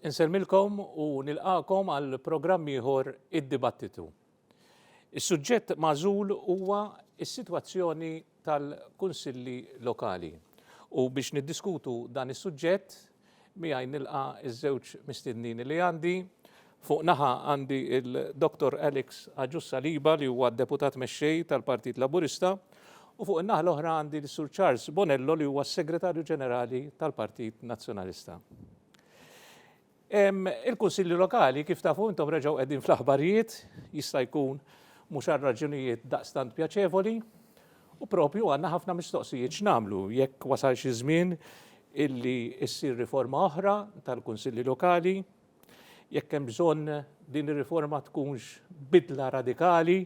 Insellmilkom u nilqakom għal programm ieħor id-dibattitu. Is-suġġett magħżul huwa s-sitwazzjoni tal-kunsilli lokali. U biex niddiskutu dan is-suġġett, miegħi nilqa' ż-żewġ mistednin li għandi. Fuq naħa għandi il-Dr. Alex Agius Saliba li huwa d-Deputat Mexxej tal-Partit Laburista u fuq in-naħa l-oħra għandi l-Sur Charles Bonello li huwa s-Segretarju Ġenerali tal-Partit Nazzjonalista. Il-Kunsilli Lokali kif tafu intom reġgħu qegħdin fl-aħbarijiet, jista' jkun mhux għal raġunijiet daqstant pjaċevoli, u propju għandna ħafna mistoqsijiet x'nagħmlu jekk wasal xi żmien illi ssir riforma oħra tal-Kunsilli Lokali, jekk hemm bżonn din ir-riforma tkunx bidla radikali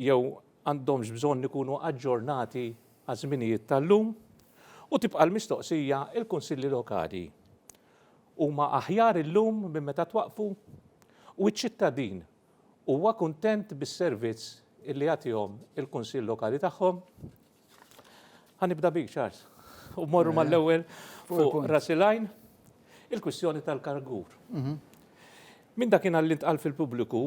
jew għandhomx bżonn ikunu aġġornati għaż-żminijiet tal-lum, u tibqa' l-mistoqsija il-Kunsilli Lokali huma aħjar illum minn meta twaqqfu u ċ-ċittadin huwa kuntent bis-servizz illi jagħtihom il-Kunsill Lokali tagħhom? Ħa nibda bik, Charles, u mmorru mal-ewwel fuq ras il-għajn, il-kwistjoni tal-Kargur. Minn dakinhar li ntqal fil-pubbliku,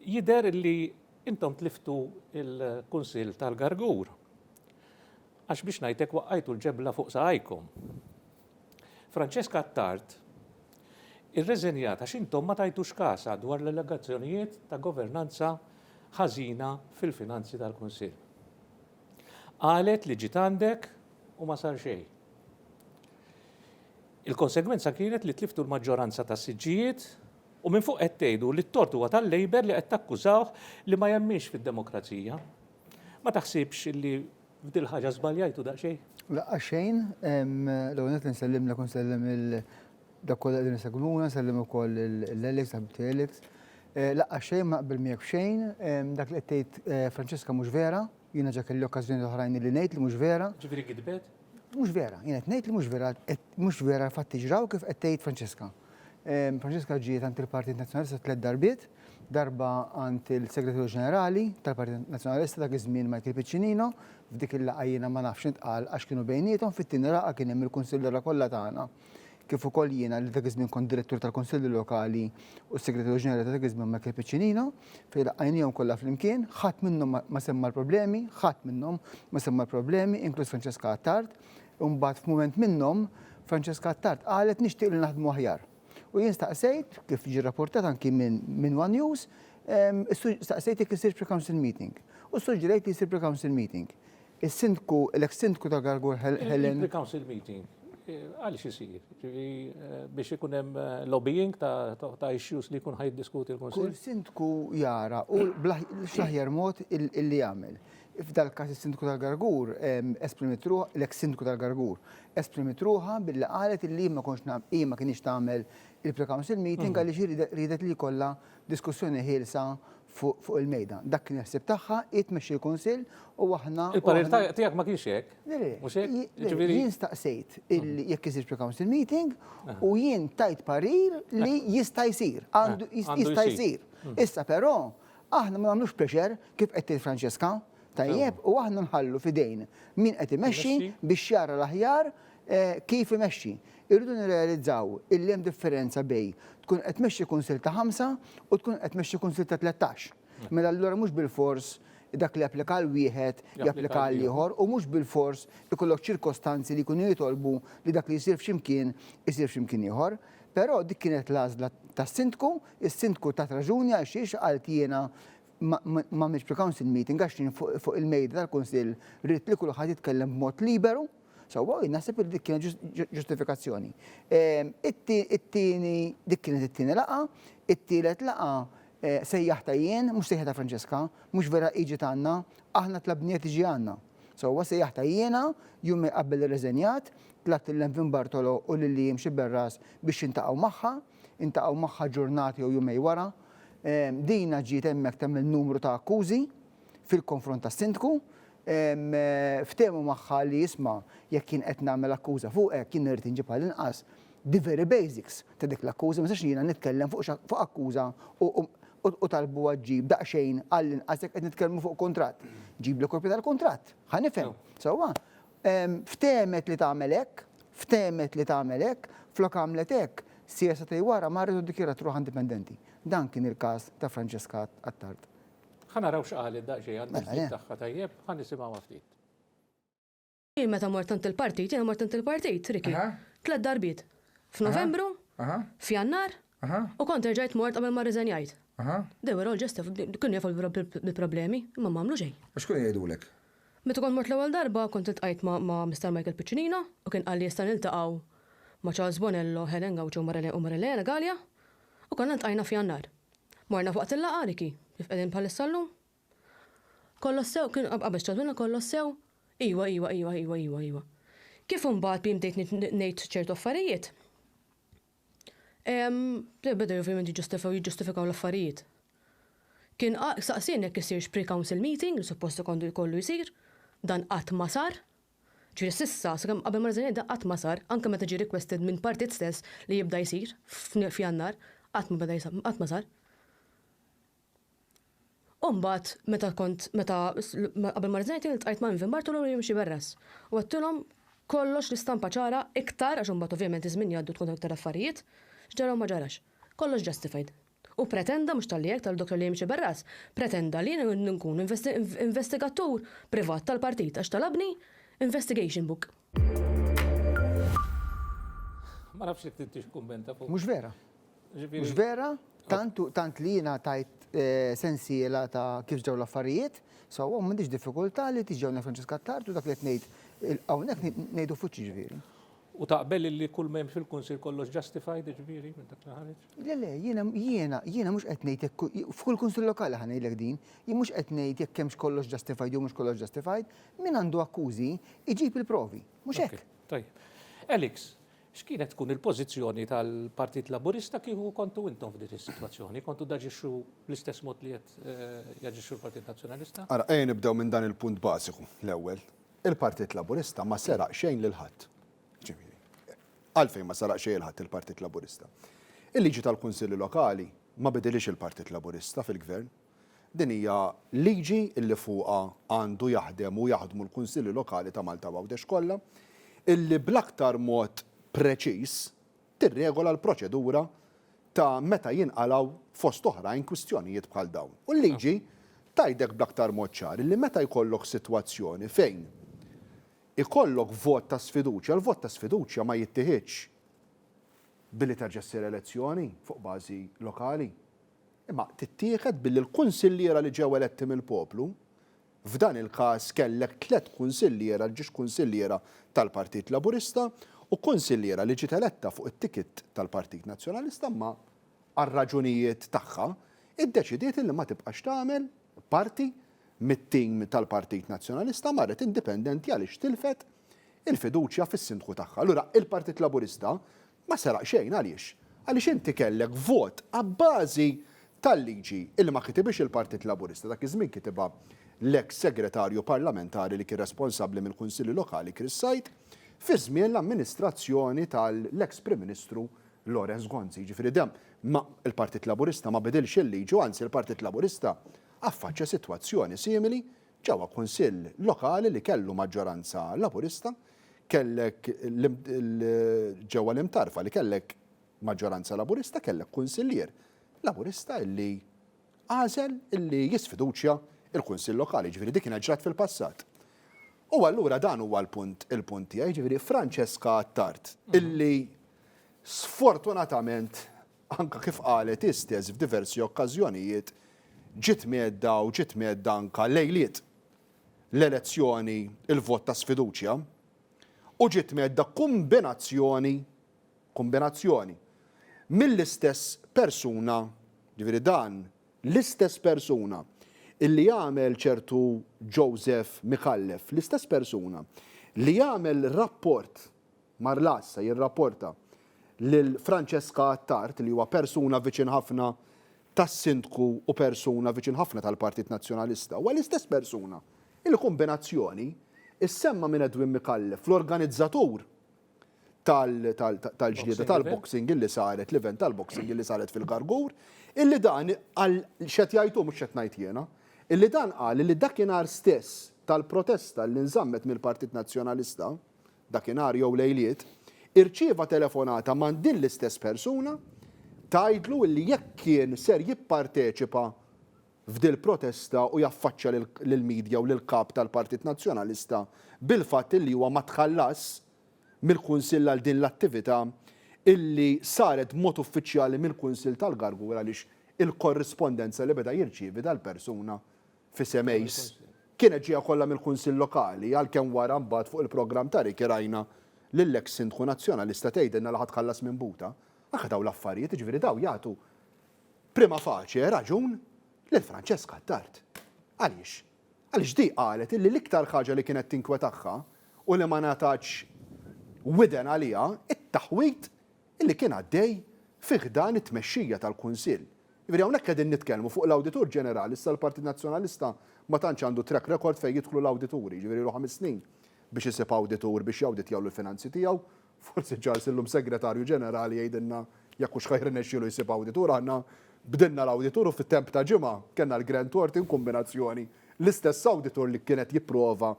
jidher li intom tliftu l-Kunsill tal-Gargur. Għax biex ngħidlek waqqajtu l-ġebla fuq saqajkom. Francesca Attard irreżenjat għax intom ma tajtux kasha dwar l-allegazzjonijiet ta' governanza ħażina fil-finanzi tal-Kunsill. Qalet li ġiet għandek u ma sar xejn. Il-konsegwenza kienet li tliftu l-maġġoranza tas-siġġijiet u minn fuq qed tgħidu li t-tort huwa tal-Labour li qed takkużawh li ma jemminx fid-demokrazija. Ma taħsibx li f'dil ħaġa żbaljajtu daqsxejn? Laqqas xejn, l-ewwel nett insellimlek u nsellem il dak kollha qegħdin isegwuna, nsellem ukoll l-Alex, ħabibti Alex. Laqqas xejn ma naqbel miegħek f'xejn, dak li qed tgħid Francesca mhux vera. Jiena ġa kelli okkażjonijiet oħrajn li ngħid li mhux vera. Ġifieri gidbet? Mhux vera, jien qed ngħid li mhux vera, mhux vera fatti ġraw kif qed tgħid Francesca. Francesca ġiet għand il-Partit Nazzjonalista tlett darbiet, darba għand il-Segretarju Ġenerali tal-Partit Nazzjonalista dak iż-żmien Michael Piccinino, f'dik il-laqgħa jiena ma nafx x'intqal għax kienu bejniethom, fit-tieni laqgħa kien hemm il-kunsilliera kollha tagħna kif ukoll jiena li dak iż-żmien kont direttur tal-Kunsilli Lokali u s-Segretarju Ġenerali ta' dak iż-żmien Michael Piccinino, fejn laqqajniehom kollha flimkien, ħadd minnhom ma semma l-problemi, ħadd minnhom ma semma l-problemi, inkluż Francesca Attard. Imbagħad f'mument minnhom Francesca Attard qalet nixtieq li naħdmu aħjar. U jien staqsejt, kif ġie rrapportat anki minn One News, staqsejt jekk isirx pre-council meeting. U ssuġġerejt li jsir pre-council meeting. Is-Sindku, l-eks Sindku ta' Gargur Helen. Il-pre-council meeting, għaliex isir? Ġifieri biex ikun hemm lobbying ta' issues li jkun ħa jiddiskuti l-Kunsill? Kull Sindku jara u x'l-aħjar mod illi jagħmel. F'dal-każ is-Sindku tal-Gargur esprimiet ruħha, l-eks Sindku tal-Gargur esprimiet ruħha billi qalet illi hi ma kontx hi ma kinitx tagħmel il-pre-council meeting għaliex hi riedet li jkollha diskussjoni ħielsa fuq il-mejda. Dak kien il-ħsieb tagħha, hi tmexxi l-Kunsill u aħna. Il-parir tiegħek ma kienx hekk. Le, le. Mhux hekk? Jiġifieri. Jien staqsejt jekk isirx pre-council meeting u jien tajt parir li jista' jsir. Għandu jista' jsir. Issa però aħna ma nagħmlux pressure kif qed tgħid Francesca. Tajjeb, u aħna nħallu f'idejn min qed imexxi biex jara l-aħjar kif imexxi. Irridu nirrealizzaw illi hemm differenza bejn tkun qed tmexxi kunsill ta' ħamsa u tkun qed tmexxi kunsill ta' 13. Mela allura mhux bilfors dak li japplika għal wieħed japplika għal ieħor u mhux bilfors ikollok ċirkostanzi li jkunu jitolbu li dak li jsir f'xi mkien isir f'xi mkien ieħor. Però dik kienet l-għażla tas-Sindku, is-Sindku tat raġuni għal xiex qalt jiena ma għamiltx pre-council meeting għax jien fuq il-mejda tal-Kunsill ridt li kulħadd jitkellem b'mod liberu. Sewwa, jien naħseb li dik kienet ġustifikazzjoni. It-tieni, dik kienet it-tieni laqgħa, it-tielet laqgħa sejjaħtha jien, mhux sejħetha Francesca, mhux vera hi ġiet għandna, aħna tlabniha tiġi għandna. Sewwa, sejjaħtha jiena, jumejn qabel irreżenjat, tlabt lil Envin Bartolo u lil Liam Sciberras biex jintaqgħu magħha, intaqgħu magħha ġurnata jew jumejn wara. Dina ġiet hemmhekk tagħmel numru ta' akkużi fil-konfront tas-Sindku, Ftehmu magħha li isma' jekk jien qed nagħmel akkuża fuqek jien irrid inġib għall-inqas the very basics ta' dik l-akkuża, ma nistax jiena nitkellem fuq akkuża u talbuha ġġib daqsxejn għall-inqas jekk qed nitkellmu fuq kuntratt. Ġibli kopja tal-kuntratt, ħa nifhem. Sewwa? Ftehmet li tagħmel hekk, ftehmet li tagħmel hekk, flok għamlet hekk, Siegħa sagħtejn wara marret u ddikjarat ruħha indipendenti. Dan kien il-każ ta' Francesca Attard. Ħa naraw x'qalet daqsxejn għandna ftit tagħha tajjeb, ħa nisimgħuha ftit. Jien meta mort għand il-partit, jiena mort għand il-partit, Ricky, tlett darbiet. F'Novembru, f'Jannar, u kont erġajt mort qabel ma rriżenjajt. They were all just, kienu jafu bil-problemi, imma ma għamlu xejn. U x'kienu jgħidulek? Meta kont mort l-ewwel darba kont iltqajt ma' Mister Michael Piccinino u kien qalli issa niltaqgħu ma' Charles Bonello, Helen Gauci u Marilena Galea u konna ltqajna f'Jannar. Morna f'waqt il-laqgħa, Ricky, kif qegħdin bħalissa llum. Kollox sew, kien qabeż Charles Bonello kollox sew, iwa, iwa, iwa, iwa, iwa, iwa. Kif imbagħad jien bdejt ngħid ċertu affarijiet, Bdew ovvjament jiġġustifikaw l-affarijiet. Kien saqsieni jekk isirx pre-council meeting li suppost ikondu jkollu jsir, dan qatt ma sar. Ġifieri s'issa, sakemm qabel ma rriżenjajt dan qatt ma sar, anke meta ġie requested minn partit stess li jibda jsir f'Jannar, qatt ma beda qatt ma sar. U mbagħad meta kont meta qabel ma rriżenjajt jien iltqajt ma' Invin Bartolo u Liam Sciberras u għedtilhom kollox l-istampa ċara iktar għax imbagħad ovvjament iż-żmien jgħaddi u tkun taf iktar affarijiet, x'ġara u ma ġarax. Kollox justified. U pretenda, mhux talli hekk, tal-Dottor Liam Sciberras, pretenda li jien nkun investigatur privat tal-partit għax talabni investigation book. Ma nafx jekk trid tixkummenta fuq. Mhux vera. Mhux vera, tant tant li jiena tajt sensiela ta' kif ġew l-affarijiet, sewwa m'għandix diffikultà li tiġi hawnhekk Francesca Attard u dak li qed ngħid hawnhekk ngħidu f'wiċċi ġifieri. U taqbel illi kull m'hemm fil-Kunsill kollox justified jiġifieri minn dak li ħareġ? Le le, jiena jiena jiena mhux qed ngħid jekk f'kull kunsill lokali ħa ngħidlek din, jien mhux qed ngħid jekk hemmx kollox justified jew mhux kollox justified, min għandu akkużi jġib il-provi, mhux hekk? Tajjeb. Alex, X'kienet tkun il-pożizzjoni tal-Partit Laburista kieku kontu intom f'dik is-sitwazzjoni? Kontu taġixxu bl-istess mod li qed jaġixxu l-Partit Nazzjonalista? Ara, ejja nibdew minn dan il-punt bażiku l-ewwel. Il-Partit Laburista ma seraq xejn lil ħadd. Ġifieri, għalfejn ma seraq xejn lil ħadd il-Partit Laburista? Il-liġi tal-Kunsilli Lokali ma bidilhiex il-Partit Laburista fil-Gvern. Din hija liġi illi fuqha għandu jaħdem u jaħdmu l-Kunsilli Lokali ta' Malta u Għawdex kollha, illi bl-aktar mod preċiż tirregola l-proċedura ta' meta jinqalgħu fost oħrajn kwistjonijiet bħal dawn. U l-liġi tgħidek bl-aktar mod ċar illi meta jkollok sitwazzjoni fejn ikollok vot ta' sfiduċja, l-vot ta' sfiduċja ma jittiħidx billi terġa' ssir elezzjoni fuq bażi lokali. Imma tittieħed billi l-kunsilliera li ġew eletti mill-poplu, f'dan il-każ kellek tlett kunsilliera, ġiex kunsilliera tal-Partit Laburista u kunsilliera li ġiet eletta fuq it-ticket tal-Partit Nazzjonalista imma għar-raġunijiet tagħha iddeċidiet illi ma tibqax tagħmel parti mit-tim tal-Partit Nazzjonalista marret indipendenti għaliex tilfet il-fiduċja fis-sindku tagħha. Allura il-Partit Laburista Ma seraq xejn, għaliex? Għaliex inti kellek vot abbażi tal-liġi illi ma kitibhiex il-Partit Laburista, dak iż-żmien kitibha l-eks Segretarju Parlamentari li kien responsabbli mill-Kunsilli Lokali Chris Said, fi żmien l-amministrazzjoni tal-eks Prim Ministru Lawrence Gonzi. Jiġifieri dem ma il-Partit Laburista ma bidilx il-liġi u anzi l-Partit Laburista affaċċja sitwazzjoni simili ġewwa kunsill lokali li kellu maġġoranza Laburista, kellek ġewwa l-Imtarfa li kellek maġġoranza Laburista, kellek kunsillier Laburista illi għażel illi jisfiduċja il-kunsill lokali, ġifieri dik kienet ġrat fil-passat. U allura dan huwa l-punt il-punt tiegħi, ġifieri Francesca Attard illi sfortunatament anke kif qalet hi stess f'diversi okkażjonijiet, ġiet mgħedda u ġiet mgħedda anke lejliet l-elezzjoni il-vot ta' sfiduċja, u ġiet mgħedda kumbinazzjoni, kumbinazzjoni, mill-istess persuna, ġifieri dan l-istess persuna illi għamel ċertu Joseph Micallef, l-istess persuna li għamel rapport Mar l-għassa jirrapporta lil Francesca Attard li huwa persuna viċin ħafna tas-Sindku u persuna viċin ħafna tal-Partit Nazzjonalista. Huwa l-istess persuna illi kumbinazzjoni issemma minn Edwin Micallef, l-organizzatur tal-ġlieda tal-boxing illi saret, l-event tal-boxing illi saret fil-Gargur, illi dan għal x'qed jgħid hu mhux x'qed ngħid jiena, illi dan qal illi dakinhar stess tal-protesta li nżammet mill-Partit Nazzjonalista, dakinhar jew lejliet, Irċieva telefonata m'għand din l-istess persuna tgħidlu illi jekk kien ser jipparteċipa f'dil-protesta u jaffaċċja lill-media u lill-Kap tal-Partit Nazzjonalista bil-fatt illi huwa ma tħallasx mill-Kunsill għal din l-attività illi saret b'mod uffiċjali mill-Kunsill tal-Gargur għaliex il-korrispondenza li beda jirċievi dal-persuna f'isem Ace kienet ġejja kollha mill-Kunsill Lokali għalkemm wara mbagħad fuq il-programm ta' Ricky rajna lill-eks Sindku Nazzjonalista tgħidilna li ħa tħallas minn butha. Anke dawn l-affarijiet, jiġifieri dawn jagħtu prima facie raġun lil Francesca Attard. Għaliex? Għaliex di qalet illi l-iktar ħaġa li kienet tinkwetagħha u li ma ngħatatx widen għaliha, it-taħwid illi kien għaddej fi ħdan it-tmexxija tal-Kunsill. Jiġifieri hawnhekk qegħdin nitkellmu fuq l-Awditur Ġenerali, issa l-Partit Nazzjonalista ma tantx għandu track record fejn jidħlu l-awdituri, jiġifieri ilu ħames snin biex isib awditur biex jawditjawlu l-finanzi tiegħu, forsi Charles illum Segretarju Ġenerali jgħidilna jekk hux ħa jirnexxielu jsib awditur, aħna bdilna l-awditur u fit-temp ta' ġimgħa kellna l-Grant Thornton kombinazzjoni l-istess awditur li kien qed jipprova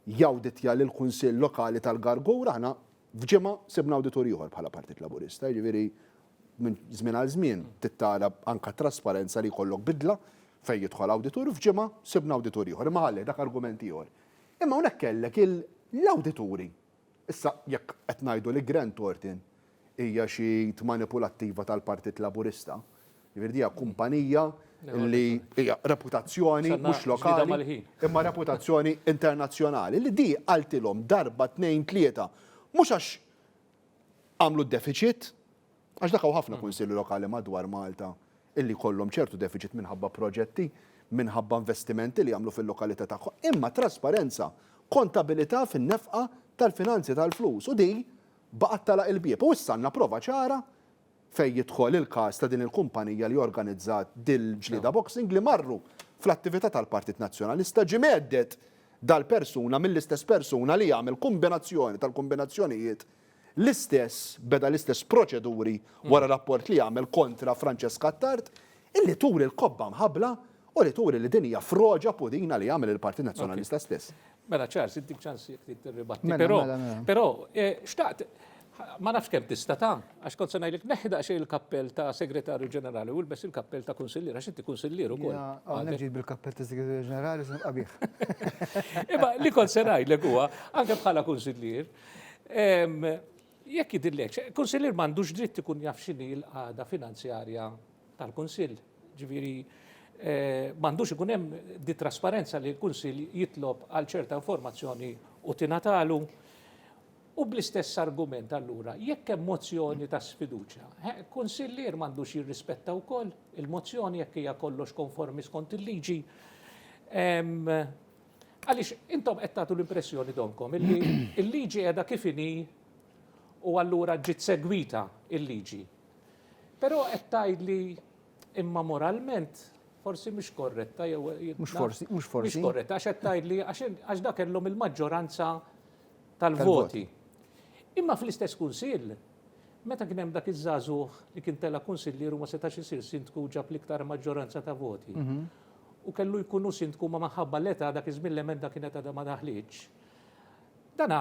jawditja lill-Kunsill Lokali tal-Gargur, aħna f'ġimgħa sibna awditur ieħor bħala Partit Laburista, jiġifieri minn żmien għal żmien trid tara anke t-trasparenza li jkollok bidla fejn jidħol awditur, f'ġimgħa sibna awditur ieħor. Imma ħalli dak argument ieħor. Imma hawnhekk kellek l-awdituri. Issa jekk qed ngħidu li Grant Thornton hija xi manipulattiva tal-Partit Laburista, jiġifieri di hija kumpanija li hija reputazzjoni mhux lokali, imma reputazzjoni internazzjonali li di qaltilhom darba tnejn tlieta mhux għax għamlu deficit, għax dak hawn ħafna kunsilli lokali madwar Malta illi jkollhom ċertu deficit minħabba proġetti, minħabba investimenti li jagħmlu fil-lokalità tagħhom, imma trasparenza, kontabilità fin-nefqa tal-finanzi tal-flus u di baqgħet tagħlaq il-bieb. U issa għandna prova ċara fejn jidħol il-każ ta' din il-kumpanija li organizzat dil-ġlieda boxing li marru fl-attività tal-Partit Nazzjonalista ġie mhedded dal-persuna mill-istess persuna li għamel kombinazzjoni tal-kombinazzjonijiet l-istess beda l-istess proċeduri wara rapport li għamel kontra Francesca Attard illi turi l-kobba mħabbla u li turi li din hija froġa pudina li għamel il-Partit Nazzjonalista stess. Mela Charles, intik ċans jekk trid tirribatti. Però, però xtaqt, ma nafx kemm tista' ta' għax kont se ngħidlek neħħi daqsxejn il-kappell ta' segretarju ġenerali u lbes il-kappell ta' kunsillier għax inti kunsillier ukoll. Hawnhekk ġejt bil-kappell ta' segretarju ġenerali se nibqa' bih. Imma li kont se ngħidlek huwa anke bħala kunsillier, jekk jidhirlek, kunsillier m'għandux dritt ikun jaf x'inhi l-qagħda finanzjarja tal-Kunsill. Ġifieri m'għandux ikun hemm di trasparenza li l-Kunsill jitlob għal ċerta informazzjoni u tingħatalu. U bl-istess argument allura, jekk hemm mozzjoni ta' sfiduċja, kunsillier m'għandux jirrispetta wkoll il-mozzjoni jekk hija kollox konformi skont il-liġi. Għaliex intom qed tagħtu l-impressjoni donkom illi l-liġi qiegħda kif inhi u allura ġiet segwita il-liġi. Però qed tgħidli imma moralment forsi mhix korretta jew Mhux forsi, mhux forsi. Mhix korretta għax qed tgħidli għax dak kellhom il-maġġoranza tal-voti. Imma fl-istess kunsill, meta kien hemm dak iż-żagħżugħ li kien tela' kunsillier u ma setax isir sindku ġab l-iktar maġġoranza ta' voti. U kellu jkun hu sindku ma minħabba l-età dak iż-żmien l-emenda kienet għadha ma daħlitx. Dana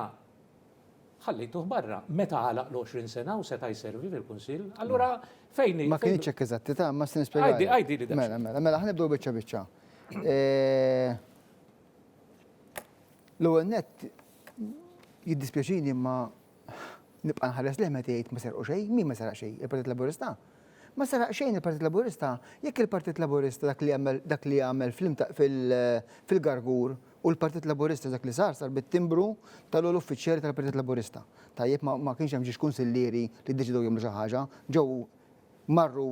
Ħallejtuh barra meta għalaq l-20 sena u seta' jservi fil-Kunsill. Allura fejn hi? Ma kinitx hekk eżatti ta' imma se nispjegalek. Għidli, għidili daqsxejn. Mela, mela, mela, ħa nibdew biċċa biċċa. L-ewwel nett jiddispjaċini imma nibqa' nħares lejh meta jgħid ma serqu xejn, min ma seraq xejn? Il-Partit Laburista? Ma seraq xejn il-Partit Laburista. Jekk il-Partit Laburista dak li għamel dak li għamel fil-Gargur U l-Partit Laburista dak li sar sar bit-timbru tal-ogħla uffiċjali tal-Partit Laburista. Tajjeb ma ma kienx hemm ġiex kunsillieri li ddeċidew jagħmlu xi ħaġa, ġew marru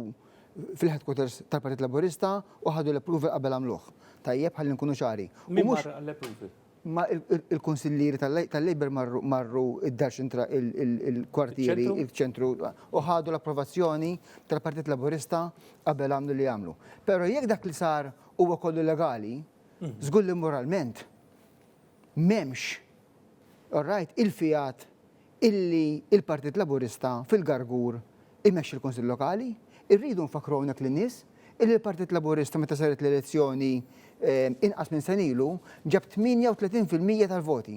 fil-headquarters tal-Partit Laburista u ħadu l-approval qabel għamluh. Tajjeb ħalli nkunu ċari. U Min mhux mar għall-approval? Ma il-kunsillieri tal-Labour marru marru id-dar ċentra il-kwartieri, il-ċentru u ħadu l-approvazzjoni tal-Partit Laburista qabel għamlu li għamlu. Però jekk dak li sar huwa kollu legali, Żgur li moralment m'hemmx, all right, il-fiat illi il-Partit Laburista fil-Gargur imexxi l-Kunsill Lokali. Irridu nfakkru hawnhekk lin-nies illi l-Partit Laburista meta saret l-elezzjoni inqas minn sena ilu ġab 38% tal-voti.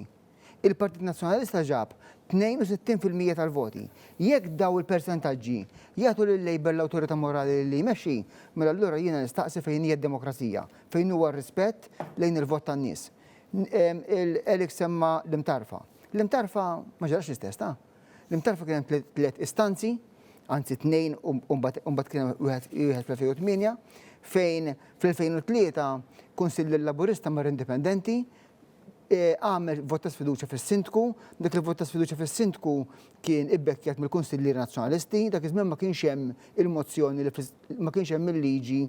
Il-Partit Nazzjonalista ġab 62% tal-voti. Jekk daw il-persentaġġi jagħtu lil-Labour l-awtorità morali li jmexxi, mela allura jiena nistaqsi fejn hija d-demokrazija, fejn huwa r-rispett lejn il-vot tan-nies. Alex semma l-Imtarfa. L-Imtarfa ma ġarax l-istess ta'. L-Imtarfa kien hemm tliet istanzi, anzi tnejn u mbagħad kien hemm wieħed fl-2008, fejn fl-2003 Kunsill Laburista mar indipendenti, għamel vot ta' sfiduċja fis-Sindku, dak il-vot ta' sfiduċja fis-Sindku kien ibbekkjat mill-Kunsillieri Nazzjonalisti, dak iż-żmien ma kienx hemm il-mozzjoni li ma kienx hemm il-liġi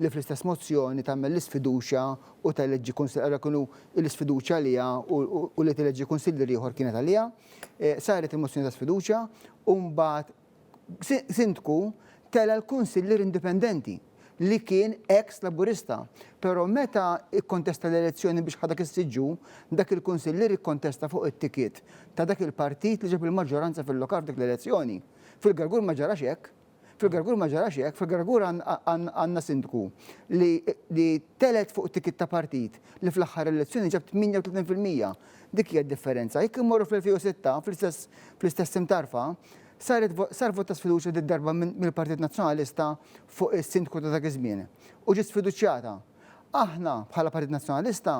li fl-istess mozzjoni tagħmel l-isfiduċja u teleġġi kunsill, allura kienu l-isfiduċja għaliha u li teleġġi kunsillier ieħor kienet għaliha. Saret il-mozzjoni ta' sfiduċja u mbagħad Sindku tela' l-kunsillier indipendenti li kien eks Laburista. Però meta kkontesta l-elezzjoni biex ħa dak is-siġġu, dak il-kunsillier ikkontesta fuq it-ticket ta' dak il-partit li ġab il-maġġoranza fil-lokal f'dik l-elezzjoni. Fil-Gargur ma ġarax hekk. Fil-Gargur ma ġarax hekk. Fil-Gargur għandna sindku li telgħet fuq ticket ta' partit li fl-aħħar elezzjoni ġab 38%. Dik hija d-differenza. Jekk immorru fl-2006 fl-istess Imtarfa, Saret sar vot ta' sfiduċja did-darba mill-Partit Nazzjonalista fuq is-Sindku ta' dak iż-żmien u ġiet sfiduċjata. Aħna, bħala Partit Nazzjonalista,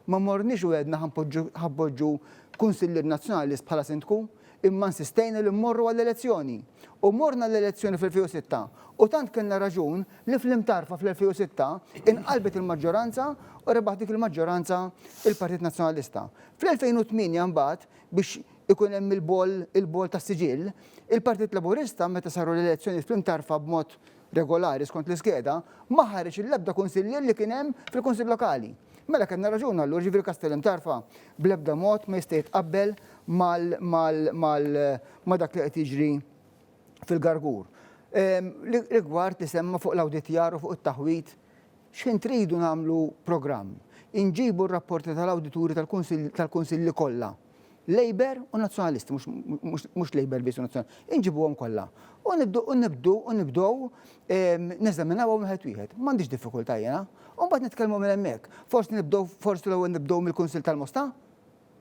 ma morniex u għedna ħa npoġġu ħa npoġġu Kunsillier Nazzjonalist bħala Sindku, imma insistejna li mmorru għall-elezzjoni. U morna għall-elezzjoni fl-2006 u tant kellna raġun li fl-Imtarfa fl-2006 inqalbet il-maġġoranza u rebaħ dik il-maġġoranza il-Partit Nazzjonalista. Fl-2008 mbagħad biex ikun hemm il-boll il-boll tas-siġill, il-Partit Laburista meta saru l-elezzjonijiet fl-Imtarfa b'mod regolari skont l-iskeda, ma ħareġ l-ebda kunsillier li kien hemm fil-Kunsill Lokali. Mela kellna raġun allura, jiġifieri Kastell Imtarfa bl-ebda mod ma jista' jitqabbel mal mal mal ma' dak li qed jiġri fil-Gargur. Rigward li semma fuq l-awditjar u fuq it-taħwid X'ħin tridu nagħmlu programm, inġibu r-rapporti tal-awdituri tal-kunsilli kollha, Labour u Nazzjonalisti, mhux Labour biss u Nazzjonalisti, inġibuhom kollha. U nibdu u nibdu u nibdew neżaminawhom wieħed wieħed. M'għandix diffikultà jiena. U mbagħad nitkellmu minn hemmhekk. Forsi nibdew forsi l-ewwel nibdew mill-Kunsill tal-Mosta?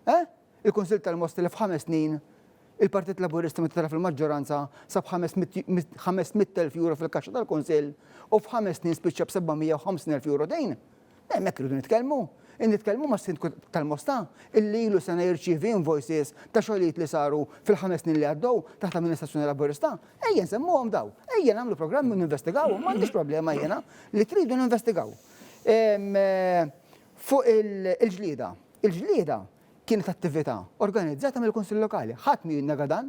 Eh? Il-Kunsill tal-Mosta li f'ħames snin il-Partit Laburista meta tela' fil-maġġoranza sab 500,000 euro fil-kaxxa tal-Kunsill u f'ħames snin spiċċa b'750,000 euro dejn. Hemmhekk irridu nitkellmu. Nitkellmu mas-Sindku tal-Mosta illi ilu sena jirċievi invoices ta' xogħlijiet li saru fil-ħames snin li għaddew taħt amministrazzjoni Laburista. Ejja nsemmuhom daw. Ejja nagħmlu programmi u ninvestigawhom. M'għandix problema jiena li tridu ninvestigaw. Fuq il-ġlieda. Il-ġlieda kienet attività organizzata mill-Kunsill Lokali. Ħadd mhu jinnega dan.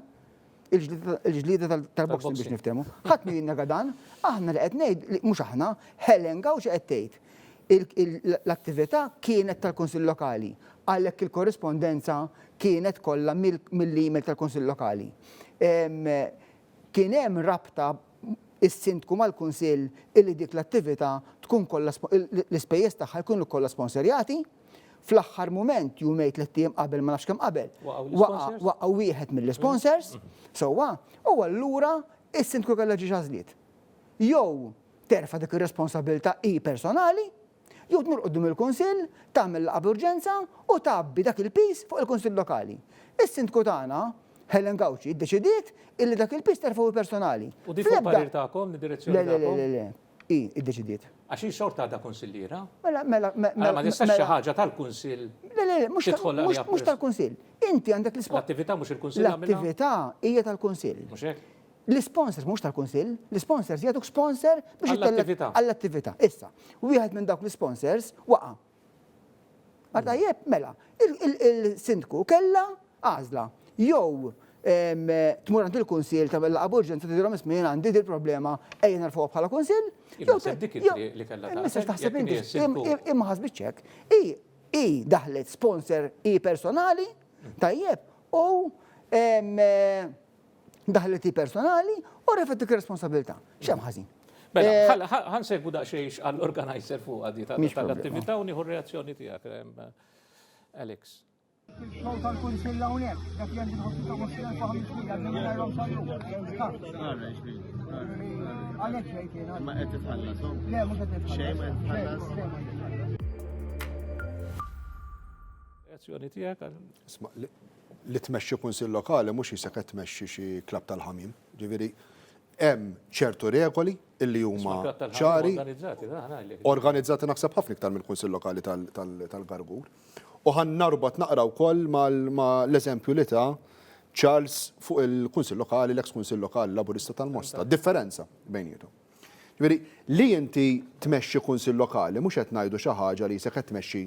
Il-ġlieda tal-boxing biex niftehmu. Ħadd mhu jinnega dan. Aħna li qed ngħid, mhux aħna, Helen Gauci qed tgħid. L-attività kienet tal-Kunsill Lokali. Għalhekk il-korrispondenza kienet kollha mill-email tal-Kunsill Lokali. Kien hemm rabta is-Sindku mal-Kunsill illi dik l-attività tkun kollha l-ispejjeż tagħha jkunu kollha sponsorjati. Fl-aħħar mument, jumejn tlett ijiem qabel ma nafx kemm qabel, waqa' waqa' wieħed mill-isponsors, sewwa, u allura is-Sindku kellha ġiex għażliet. Jew terfa' dik ir-responsabilità hi personali, jew tmur quddiem il-Kunsill, tagħmel laqgħa b'urġenza u tgħabbi dak il-piż fuq il-Kunsill Lokali. Is-Sindku tagħna, Helen Gauci, iddeċidiet illi dak il-piż terfgħu hi personali. U di fuq parir tagħkom, id-direzzjoni tagħkom? Le, le, le, le, hi iddeċidiet. Għax hi xorta għadha kunsilliera. Mela, mela, mela. Mela ma tistax xi ħaġa tal-Kunsill. Le, le, le, mhux tal-Kunsill. Inti għandek l-isponsor. L-attività mhux il-Kunsill. L-attività hija tal-Kunsill. Mhux hekk? L-isponsors mhux tal-Kunsill, l-isponsors jagħtuk sponsor biex għall-attività. Għall-attività. Issa, wieħed minn dawk l-isponsors waqa'. Għal tajjeb, mela, il-sindku kellha għażla jew tmur għand il-kunsill tagħmel laqgħa b'urġenza tgħidilhom isma' jien għandi dil problema ejja nerfgħuha bħala kunsill. Jew dik li kellha tagħmel. Taħseb inti, imma ħasbitx hekk. Hi daħlet sponsor hi personali, tajjeb, u Daħlet hi personali u refgħet dik ir-responsabilità. X'hemm ħażin? Mela, eh, ħa nsegwu daqsxejn għall-organizer fuq għadi tal-attività u nieħu r-reazzjoni tiegħek, Alex. Il-xogħol tal-Kunsill hawnhekk, dak li għandi nħossu ta' 20,500 għandi mingħajrhom sal-lum. Għalhekk ġejt jiena. Ma qed titħallas. Le, mhux qed nitħallas. Xejn ma qed titħallas. Reazzjoni tiegħek għal. Isma' li tmexxi kunsill lokali mhux qisek qed tmexxi xi klabb tal-ħamiem. Ġifieri hemm ċertu regoli illi huma ċari. Organizzati naħseb ħafna iktar mill-kunsill lokali tal-Gargur. U ħa narbot naqra wkoll mal-eżempju li ta Charles fuq il-kunsill lokali, l-eks kunsill lokali Laburista tal-Mosta. Differenza bejniethom. Ġifieri li inti tmexxi kunsill lokali mhux qed ngħidu xi ħaġa li qisek qed tmexxi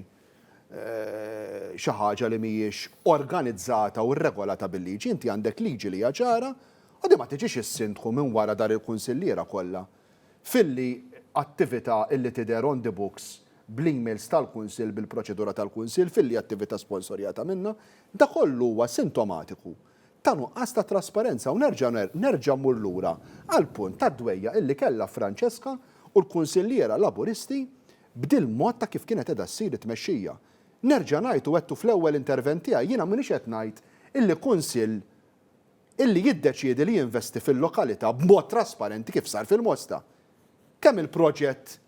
xi ħaġa li mhijiex organizzata u rregolata bil-liġi. Inti għandek liġi li hija ċara u din ma tiġix is-sindku minn wara dar il-kunsilliera kollha filli attività illi tidher on the books bl-emails tal-kunsill bil-proċedura tal-kunsill filli attività sponsorjata minnha. Da kollu huwa sintomatiku ta' nuqqas ta' trasparenza u nerġa' nerġa' mmur lura għall-punt tad-dwejjaq illi kellha Francesca u l-kunsilliera Laburisti b'dil-mod ta' kif kienet qiegħda ssir it-tmexxija. Nerġa' ngħid u għedtu fl-ewwel intervent tiegħi jiena m'iniex qed ngħid illi kunsill illi jiddeċiedi li jinvesti fil-lokalità b'mod trasparenti kif sar fil-Mosta. Kemm il-proġett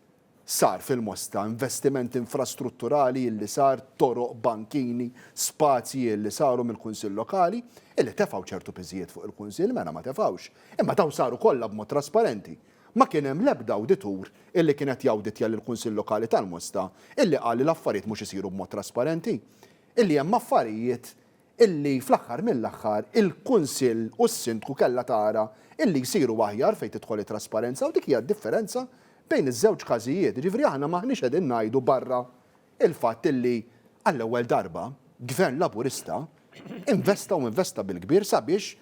sar fil-Mosta, investiment infrastrutturali illi sar, toroq, bankini, spazji illi saru mill-Kunsill Lokali, illi tefgħu ċertu piżijiet fuq il-Kunsill, mela ma tefgħux. Imma dawn saru kollha b'mod trasparenti. Ma kien hemm l-ebda awditur illi kien qed jawditja lill-Kunsill Lokali tal-Mosta illi qal li l-affarijiet mhux isiru b'mod trasparenti. Illi hemm affarijiet illi fl-aħħar mill-aħħar il-Kunsill u s-Sindku kellha tara illi jsiru aħjar fejn tidħol it-trasparenza u dik hija d-differenza bejn iż-żewġ każijiet. Jiġifieri aħna m'aħniex qegħdin ngħidu barra il-fatt illi għall-ewwel darba Gvern Laburista investa u investa bil-kbir sabiex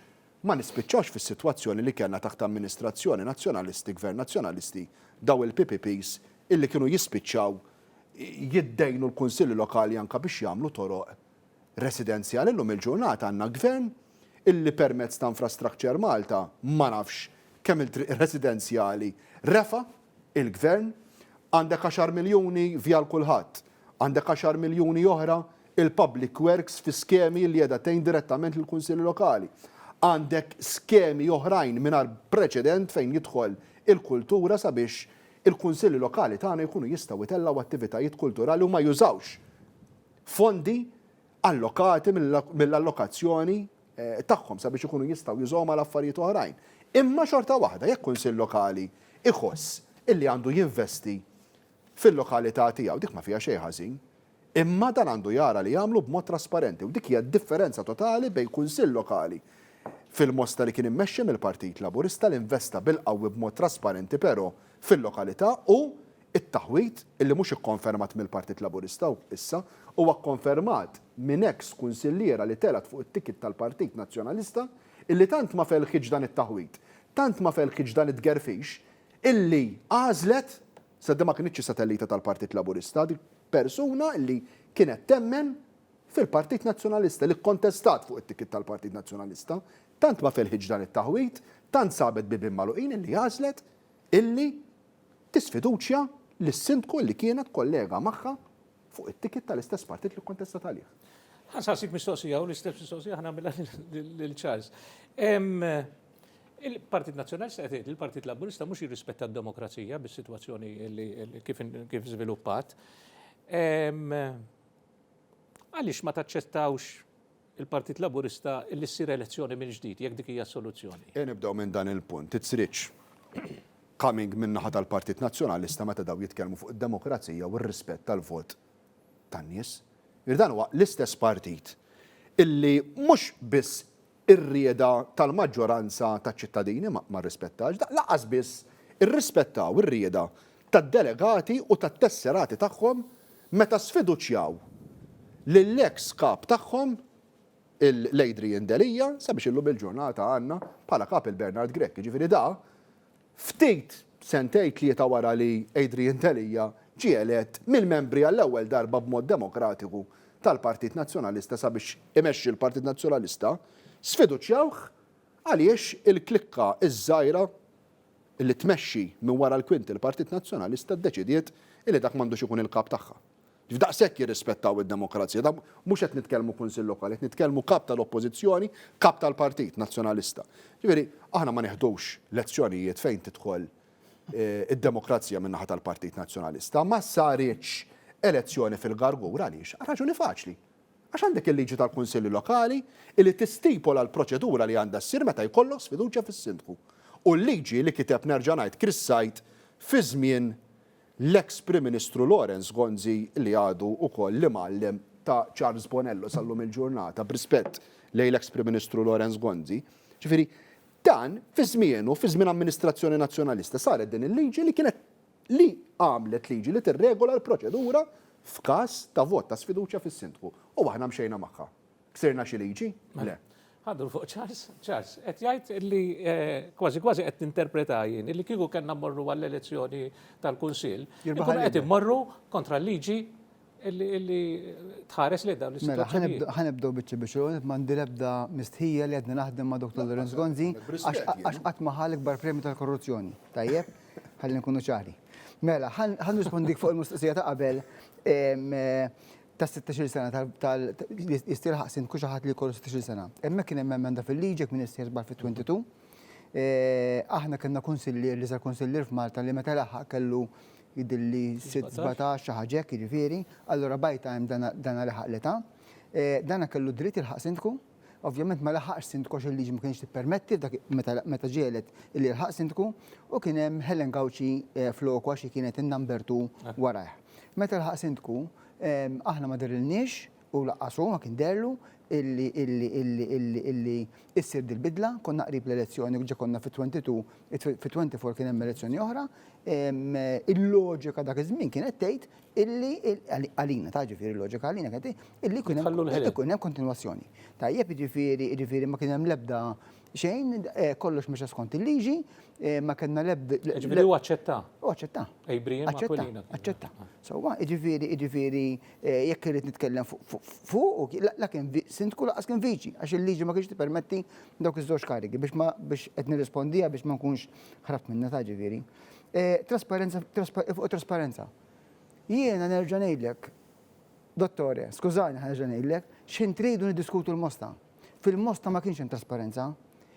ma nispiċċawx fis-sitwazzjoni li kellna taħt amministrazzjoni Nazzjonalisti, Gvern Nazzjonalisti, daw il-PPPs illi kienu jispiċċaw jiddejnu l-Kunsilli Lokali anke biex jagħmlu toroq residenzjali. Illum il-ġurnata għandna Gvern illi permezz ta' Infrastructure Malta ma nafx kemm il-triq residenzjali refa' il-Gvern, għandek għaxar miljuni Vjal Kulħadd, għandek għaxar miljuni oħra il-Public Works fi skemi li qiegħda tgħin direttament lill-Kunsilli Lokali. Għandek skemi oħrajn mingħajr preċedent fejn jidħol il-kultura sabiex il-Kunsilli Lokali tagħna jkunu jistgħu jtellgħu attivitajiet kulturali u ma jużawx fondi allokati mill-allokazzjoni tagħhom sabiex ikunu jistgħu jużawhom għal affarijiet oħrajn. Imma xorta waħda jekk Kunsill Lokali jħoss illi għandu jinvesti fil-lokalità tiegħu, dik ma fiha xejn ħażin. Imma dan għandu jara li jagħmlu b'mod trasparenti u dik hija d-differenza totali bejn Kunsill Lokali fil-Mosta li kien immexxi mill-Partit Laburista li investa bil-qawwi b'mod trasparenti però fil-lokalità u t-taħwid illi mhux ikkonfermat mill-Partit Laburista issa huwa kkonfermat minn eks kunsilliera li telgħet fuq it-ticket tal-Partit Nazzjonalista illi tant ma felħitx dan it-taħwid, tant ma felħitx dan it-tgerfix illi għażlet Sa din ma kinitx satellita tal-Partit Laburista, dik persuna li kienet temmen fil-Partit Nazzjonalista, li kkontestat fuq it-ticket tal-Partit Nazzjonalista. Tant ma felħitx dan it-taħwid, tant sabet bibien magħluqin illi għażlet illi tisfiduċja lis-Sindku illi kienet kollega magħha fuq it-ticket tal-istess partit li kkontestat għalih. Ħa nsaqsik mistoqsija u l-istess mistoqsija ħa nagħmilha lil Charles. Il-Partit Nazzjonalista qed jgħid li l-Partit Laburista mhux jirrispetta d-demokrazija bis-sitwazzjoni li kif kif żviluppat. Għaliex ma taċċettawx il-Partit Laburista li ssir elezzjoni minn ġdid jekk dik hija s-soluzzjoni? Ejja nibdew minn dan il-punt. It's rich coming min-naħa tal-Partit Nazzjonalista meta dawn jitkellmu fuq id-demokrazija u r-rispett tal-vot tan-nies. Jiġifieri dan huwa l-istess partit illi mhux biss ir-rieda tal-maġġoranza taċ-ċittadini ma rrispettax, da lanqas biss irrispettaw ir-rieda tad-delegati u tat-tesserati tagħhom meta sfiduċjaw lill-eks kap tagħhom l-Adrian Delia sabiex illum il-ġurnata għandna bħala kap il-Bernard Grech. Jiġifieri da Ftit sentejn tlieta wara li Adrian Delia ġie elett mill-membri għall-ewwel darba b'mod demokratiku tal-Partit Nazzjonalista sabiex imexxi l-Partit Nazzjonalista, sfiduċjawh għaliex il-klikka ż-żgħira li tmexxi minn wara l-kwinti l-Partit Nazzjonalista ddeċidiet illi dak m'għandux ikun il-kap tagħha. F'daqshekk jirrispettaw id-demokrazija. Da mhux qed nitkellmu Kunsill Lokali, qed nitkellmu kap tal-Oppożizzjoni, kap tal-Partit Nazzjonalista. Ġifieri, aħna ma neħdux lezzjonijiet fejn tidħol eh, id-demokrazija min-naħa tal-Partit Nazzjonalista. Ma saritx elezzjoni fil-Gargur għaliex? Għal raġuni faċli. Għax għandek il-liġi tal-Kunsilli Lokali li tistipola l-proċedura li għandha ssir meta jkollok sfiduċja fis-Sindku. U l-liġi li kiteb nerġa' ngħid Chris Said fi żmien l-eks Prim Ministru Lawrence Gonzi li għadu wkoll l-imgħallem ta' Charles Bonello sal-lum il-ġurnata, b'rispett lejn l-eks Prim Ministru Lawrence Gonzi. Ġifieri, dan fi żmienu, fi żmien amministrazzjoni Nazzjonalista saret din il-liġi li kienet li għamlet liġi li tirregola l-proċedura f'każ ta' vot ta' sfiduċja fis-Sindku. U aħna mxejna magħha. Ksirna xi liġi? Le. Ħa ndur fuq Charles. Charles, qed jgħid li kważi kważi qed ninterpreta jien illi kieku kellna mmorru għall-elezzjoni tal-Kunsill, inkunu qed immorru kontra l-liġi illi tħares lejn dawn is-sitwazzjonijiet. Mela, ħa nibdew biċċa biċċa. L-ewwel nett m'għandi l-ebda mistħija li għadni naħdem ma' Dottor Lawrence Gonzi għax qatt ma ħa l-ikbar premju tal-korruzzjoni. Tajjeb? Ħalli nkunu ċari. Mela, ħa nirrispondik fuq il-mistoqsija ta' qabel ta' 16-il sena tal jista' jilħaq sindku xi ħadd li jkollu 16-il sena. Hemmhekk kien hemm emenda fil-liġi jekk m'iniex sejjer żball fit-22. Aħna kellna kunsillier li sar kunsillier f'Malta li meta laħaq kellu jidhirli 17 xi ħaġa hekk jiġifieri, allura by time dana laħaq l-età. Dana kellu dritt jilħaq sindku. Ovvjament ma laħaqx sindku għax il-liġi ma kienx tippermetti f'dak meta meta ġie elett illi jilħaq sindku u kien hemm Helen Gauci floku għax hi kienet in-number two warajh. Meta laħaq sindku, aħna ma dehrilniex u lanqas hu ma kien deherlu illi illi illi illi illi issir dil-bidla, konna qrib l-elezzjoni ġa konna fit-22, fit-24 kien hemm elezzjoni oħra. Il-loġika dak iż-żmien kienet tgħid illi għalina, ta' ġifieri l-loġika għalina kienet illi jkun hemm ikun hemm kontinwazzjoni. Tajjeb jiġifieri jiġifieri ma kien hemm l-ebda xejn, eh, kollox mexa skont il-liġi, eh, ma kellna l-ebda. Ġifieri huwa aċċetta. U aċċetta. Abraham Aċċetta, aċċetta. Sewwa, jiġifieri jiġifieri eh, jekk irrid nitkellem fuq, la kien sindku laqas kien viċi, għax il-liġi ma kienx tippermetti dawk iż-żewġ karigi biex ma biex qed nirrispondija biex ma nkunx ħrabt minna ta' ġifieri. Trasparenza, fuq trasparenza. Jiena nerġa' ngħidlek, dottore, skużani ħa nerġa' ngħidlek, x'ħin tridu niddiskutu l-Mosta. Fil-Mosta ma kienx hemm trasparenza.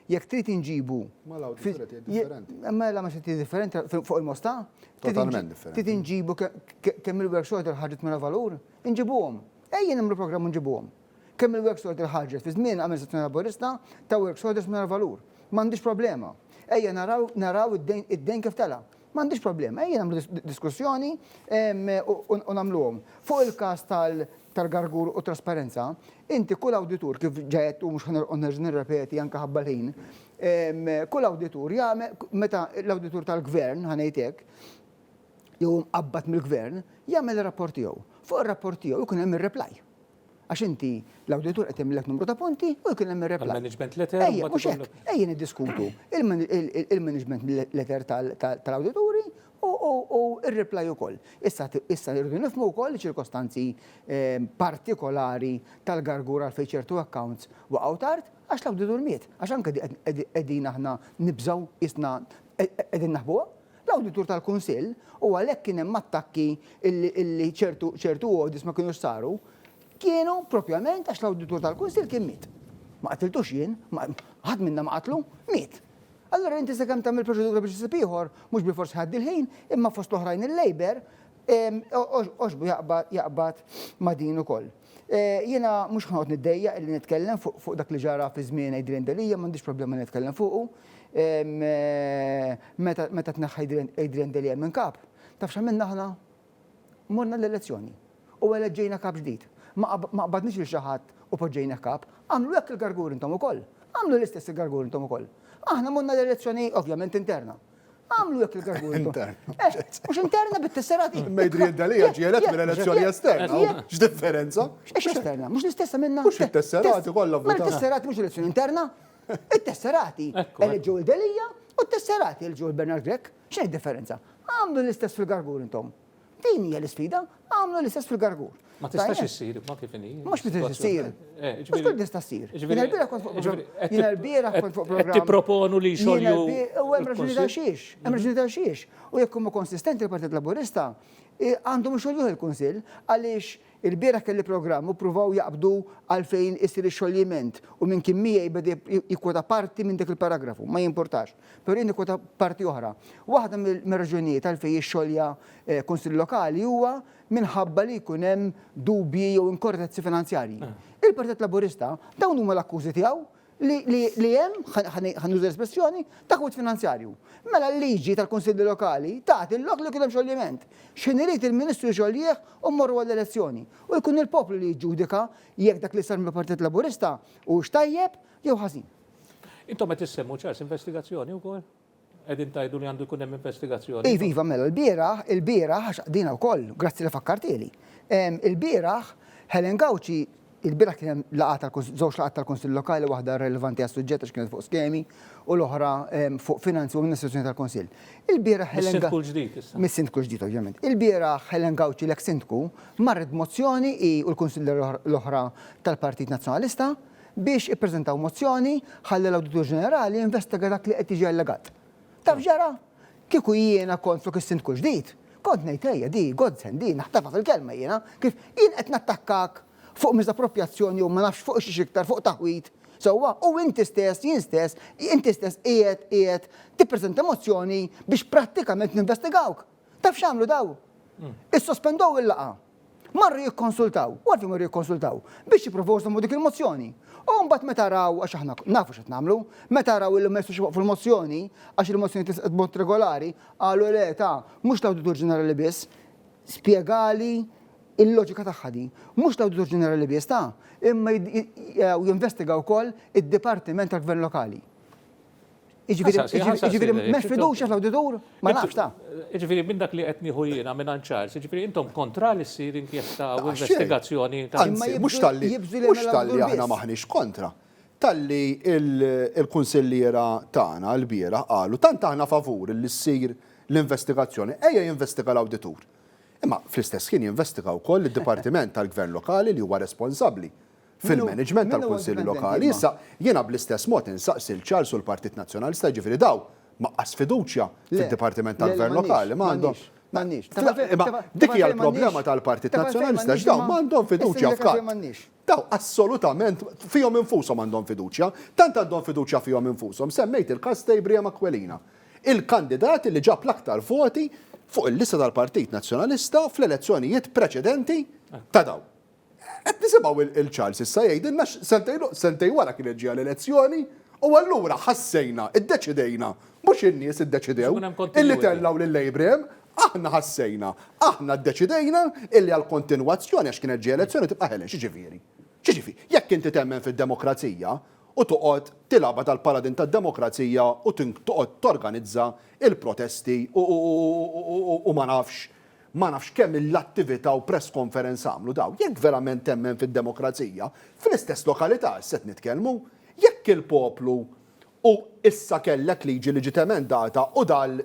Jekk trid inġibu. Mela hawn differenti, differenti. Mela ma xi differenti fuq il-Mosta. Totalment differenti. Trid inġibu kemm il-works order ħarġet mingħajr valur, inġibuhom. Ejja nagħmlu programm u nġibuhom. Kemm il-works order ħarġet fi żmien amministrazzjoni Laburista ta' works orders mingħajr valur. M'għandix problema. Ejja naraw naraw id-dejn kif tela'. M'għandix problema. Ejja nagħmlu diskussjoni u nagħmluhom. Fuq il-każ tal-gargur u trasparenza, inti kull awditur kif ġa għedt u mhux ħa noqgħod nerġa' nirrepeti anke ħabba l-ħin, kull awditur jagħmel meta l-awditur tal-gvern ħa ngħid hekk, jew imqabbad mill-gvern, jagħmel ir-rapport tiegħu. Fuq ir-rapport tiegħu jkun hemm ir-reply. Għax inti l-awditur qed jagħmillek numru ta' punti u jkun hemm ir-reply. Il-management letter. Ejja, mhux hekk. Ejja niddiskutu il-management letter tal-awdituri u r-reply ukoll. Issa issa rridu nifhmu wkoll ċirkostanzi ehm, partikolari tal-gargur għalfejn ċertu accounts waqgħu tard għax l-awditur miet. Għax anke qegħdin aħna nibżgħu isna qegħdin naħbuha. L-awditur tal-Kunsill, u għalhekk kien hemm attakki illi ċertu ċertu audits ma kinux saru, kienu propjament għax l-awditur tal-Kunsill kien miet. Ma qatiltux jien, ħadd minna ma qatlu, miet. Allura inti sakemm tagħmel proċedura biex issib ieħor, mhux bilfors ħaddi l-ħin, imma fost l-oħrajn il-Labour għoġbu jaqbad ma' din ukoll. Jiena mhux ħa noqgħod niddejjaq illi nitkellem fuq dak li ġara fi żmien Adrian Delia, m'għandix problema nitkellem fuqu. Meta meta tneħħa Adrian Delia minn kap, taf x'għamilna aħna? Morna l-elezzjoni u eleġġejna kap ġdid. Ma qbadniex lil xi ħadd u poġġejnih kap. Għamlu hekk il-Gargur intom ukoll. Għamlu l-istess il-Gargur intom ukoll. Aħna morna l-elezzjoni ovvjament interna. Għamlu jekk il-gargur. Interna. Eh, mhux interna bit-tesserati. Imma Adrian Delia ġie elett minn elezzjoni esterna. X'differenza? X'ex esterna? Mhux l-istess minna. Mhux it-tesserati kollha votaw. Mela t-tesserati mhux elezzjoni interna. It-tesserati eleġġew il-Delia u t-tesserati eleġġew il-Bernard Grech. X'inhi d-differenza? Għamlu l-istess fil-gargur intom. Din hija l-isfida, għamlu l-istess fil-gargur. Ma tistax issir, ma kif inhi. Mhux ma tistax issir. Eh, mhux kull tista' ssir. Jiena l-bieraħ kont fuq programm. Jiena l-bieraħ kont fuq programm. Tipproponu li xogħol. U hemm raġuni ta' xiex, hemm raġuni ta' xiex. U jekk huma konsistenti l-Partit Laburista, eh, għandhom ixoljuh il-Kunsill għaliex. Ilbieraħ kelli programm u ppruvaw jaqbdu għalfejn isir ix-xoljiment u min kien miegħi beda jikkwota parti minn dak il-paragrafu. Ma jimpurtax. Però jien nikkwota parti oħra. Waħda mir-raġunijiet għalfejn jixxolja kunsill lokali huwa minħabba li jkun hemm dubji jew inkorrettezzi finanzjarji. Il-Partit Laburista dawn huma l-akkużi tiegħu li hemm, ħa nuża l-espressjoni, taħwid finanzjarju. Mela l-liġi tal-Kunsilli Lokali tagħti l-lok li jkun hemm xoljiment. X'ħin irid il-Ministru jxoljih u mmorru għall-elezzjoni. U jkun il-poplu li jiġġudika jekk dak li sar mill-Partit Laburista hux tajjeb jew ħażin. Intom qed issemmu, Charles, investigazzjoni wkoll? Qegħdin tgħidu li għandu jkun hemm investigazzjoni. Iva, iva, mela l-bieraħ, il-bieraħ, għax dina wkoll, grazzi li fakkartieli. Il-bieraħ, Helen Gauci, il-bieraħ kien hemm laqgħa tal-Kunsill, żewġ laqgħat tal-Kunsill Lokali, waħda relevanti għas-suġġett għax kienet fuq skemi u l-oħra fuq finanzi u amministrazzjoni tal-Kunsill. Il-bieraħ Helen Mis-sindku l-ġdid issa. Mis-sindku l-ġdid ovvjament. Il-bieraħ Helen Gauci l-eks sindku marret b'mozzjoni hi u l-kunsilliera l-oħra tal-Partit Nazzjonalista biex ippreżentaw mozzjoni ħalli l-Awditur Ġenerali jinvestiga dak li qed jiġi allegat. Taf x'ġara? Kieku jiena kont flok is-Sindku l-ġdid, kont ngħid ejja di godsend di naħtafha fil-kelma jiena, kif jien qed nattakkak fuq miżapproprjazzjoni jew ma nafx fuq xiex iktar fuq taħwid, sewwa, u inti stess, jien stess, inti stess qiegħed qiegħed tippreżenta mozzjoni biex prattikament ninvestigawk. Taf x'għamlu daw? Issospendew il-laqgħa. Marru jikkonsultaw. U għalfejn marru jikkonsultaw? Biex jippruvaw jżommu dik il-mozzjoni. U mbagħad meta raw, għax aħna nafu x'qed nagħmlu, meta raw illi ma jistgħux iwaqqfu l-mozzjoni, għax il-mozzjoni tressqet b'mod regolari, qalu le ta' mhux l-Awditur Ġenerali biss, spjegali il-loġika tagħha din. Mhux l-Awditur Ġenerali biss ta' imma jinvestiga wkoll id-Dipartiment tal-Gvern Lokali. Jiġifieri m'hemmx fiduċja fl-awditur? Ma nafx ta. Jiġifieri minn dak li qed nieħu jiena minn Charles, jiġifieri intom kontra li ssir inkjesta u investigazzjoni ta' Anzi, mhux talli mhux talli aħna m'aħniex kontra. Talli il-kunsilliera tagħna lbieraħ qalu tant aħna favur li ssir l-investigazzjoni, ejja jinvestiga l-awditur. Imma fl-istess ħin jinvestiga wkoll id-Dipartiment tal-Gvern Lokali li huwa responsabbli fil-management tal-Kunsilli Lokali. Issa, jiena bl-istess mod insaqsi 'l Charles u l-Partit Nazzjonalista, jiġifieri dawn m'aqqas fiduċja fid-Dipartiment tal-Gvern Lokali m'għandhom. Imma dik hija l-problema tal-Partit Nazzjonalista għax dawn m'għandhom fiduċja f'ħadd. Dawn assolutament fihom infushom għandhom fiduċja. Tant għandhom fiduċja fihom infushom, semmejt il-każ ta' Abraham Aquilina, il-kandidat li ġab l-aktar voti fuq il-lista tal-Partit Nazzjonalista fl-elezzjonijiet preċedenti ta' dawn. Qed nisimgħu il Charles issa jgħidilna sentejn sentejn wara kienet ġejja l-elezzjoni u allura ħassejna, iddeċidejna, mhux in-nies iddeċidew illi tellgħu lil Abraham, aħna ħassejna, aħna ddeċidejna illi għall-kontinwazzjoni għax kienet ġejja elezzjoni tibqa' Helen. X'jiġifieri? X'jiġifieri? Jekk inti temmen fid-demokrazija u toqgħod tilgħabha tal-paladin tad-demokrazija u toqgħod torganizza il-protesti u ma nafx Ma nafx kemm il-attività u press conference għamlu dawn. Jekk verament temmen fid-demokrazija, fl-istess lokalità issa qed nitkellmu, jekk il-poplu u issa kellek liġi li ġiet emendata u dal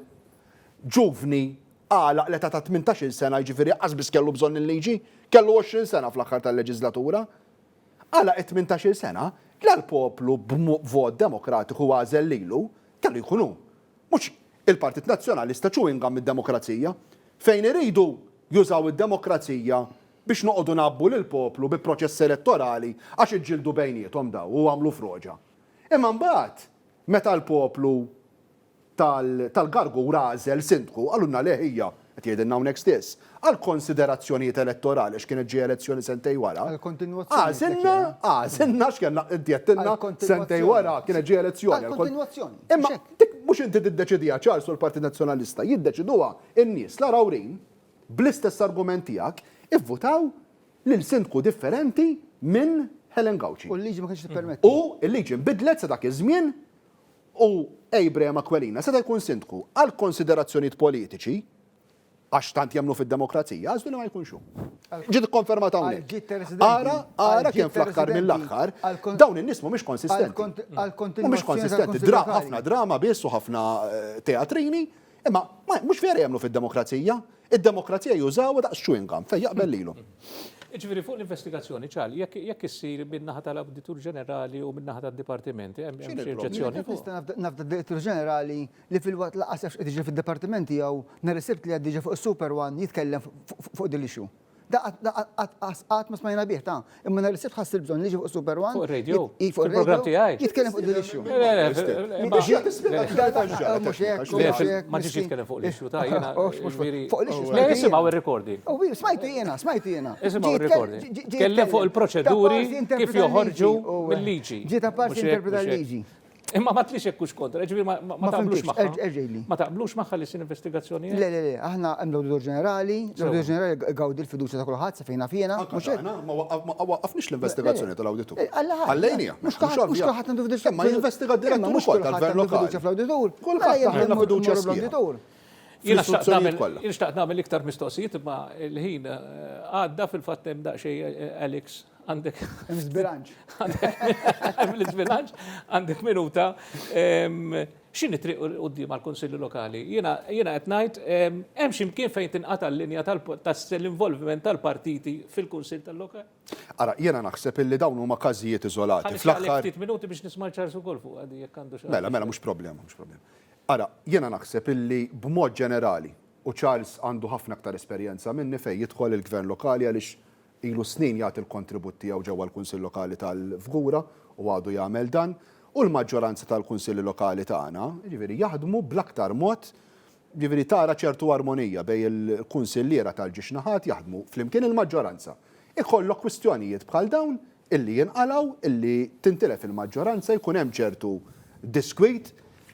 ġuvni għalaq l-età ta' tmintax-il sena jiġifieri qas biss kellu bżonn il-liġi, kellu 20 sena fl-aħħar tal-leġiżlatura. Għalaq it-tmintax-il sena, la l-poplu b'vot demokratiku għażel lilu, kellu jkun hu. Mhux il-Partit Nazzjonalista chewing gum mid-demokrazija. Fejn iridu jużaw id-demokrazija biex noqogħdu ngħabbu lill-poplu bi proċess elettorali għax iġġieldu bejniethom daw u għamlu froġa. Imma mbagħad meta l-poplu tal-Gargur għażel sindku qalulna le ħija, qed jgħidilna hawnhekk stess, għal konsiderazzjonijiet elettorali għax kienet ġejja elezzjoni sentejn wara, għażilna, għażilna għax kellna, inti għedtilna sentejn wara kienet ġejja elezzjoni. Imma dik mhux inti tiddeċidiha Charles u l-Partit Nazzjonalista, jiddeċiduha n-nies l-Għarawrin bl-istess argument tiegħek ivvutaw lil sindku differenti minn Helen Gauci. U l-liġi ma kienx tippermetti. U l-liġi nbidlet sa dak iż-żmien U Abraham Aquilina seta' jkun sindku għal konsiderazzjonijiet politiċi, għax tant jemmnu fid-demokrazija, għażlu li ma jkunx hu. Ġiet ikkonfermata hawnhekk. Ara, ara kemm fl-aħħar mill-aħħar dawn in-nies mhumiex konsistenti. Mhumiex konsistenti. Ħafna drama biss u ħafna teatrini, imma mhux vera jemmnu fid-demokrazija. Id-demokrazija jużawha daqs chewing gum fejn jaqbel lilhom. Jiġifieri fuq l-investigazzjoni, Charlie, jekk jekk issir min-naħa tal-Awditur Ġenerali u min-naħa tad-dipartimenti, hemm hemm xi oġġezzjoni Kif nista' nafda d-Direttur Ġenerali li filwaqt lanqas jaf x'qed jiġri fid-dipartiment tiegħu nhar is-Sibt li għadda ġie fuq is-Super One jitkellem fuq din l-issue? Da qatt ma smajna bih ta' imma nhar is-Sibt ħass il-bżonn li jiġi fuq Super One. Fuq ir-radio? Fuq il-programm tiegħi. Jitkellem fuq dil-issue. Ma ġiex jitkellem fuq l-issue ta' jiena. Fuq l-issue. Le isimgħu ir-recording. Smajtu jiena, smajtu jiena. Isimgħu ir-recording. Tkellem fuq il-proċeduri kif joħorġu mill-liġi. Ġiet apparti interpreta l-liġi. Imma ma tlix hekk hux kontra, ġifieri ma taqblux magħha. Ma taqblux magħha li ssir investigazzjoni? Le, le, le, aħna hemm l-Awditur Ġenerali, l-Awditur Ġenerali gawdi l-fiduċja ta' kulħadd sa fejn naf jiena. Mhux hekk. Ma waqqafniex l-investigazzjoni tal-Awditur. Ħallejniha. Mhux kulħadd għandu fiduċja. Imma jinvestiga d-direttur ukoll tal-Gvern lokali. Fiduċja fl-Awditur. Kulħadd għandna fiduċja fl-Awditur. Jiena xtaqt nagħmel iktar mistoqsijiet imma l-ħin għadda fil-fatt hemm daqsxejn Alex Għandek. Hemm żbilanċ. Hemm l-iżbilanċ, għandek minuta. X'inhi triq quddiem għall-Kunsilli Lokali? Jiena jiena qed ngħid hemm xi mkien fejn tinqata' l-linja tal-involviment tal-partiti fil-Kunsill tal-Lokal? Ara, jiena naħseb illi dawn huma każijiet iżolati. Fl-aħħar. Ftit minuti biex nisma' Charles ukoll fuq għadi jekk għandu xi. Mela, mela, mhux problema, mhux problema. Ara, jiena naħseb illi b'mod ġenerali, u Charles għandu ħafna aktar esperjenza minni fejn jidħol il-Gvern Lokali għaliex Ilu snin jagħti l-kontribut tiegħu ġewwa l-Kunsill Lokali tal-Fgura u għadu jagħmel dan, u l-maġġoranza tal-Kunsilli Lokali tagħna, jiġifieri jaħdmu bl-aktar mod, jiġifieri tara ċertu armonija bejn il-kunsilliera tal-ġiex naħat jaħdmu flimkien il-maġġoranza. Ikollok kwistjonijiet bħal dawn illi jinqalgħu, illi tintilef il-maġġoranza, jkun hemm ċertu diskwit,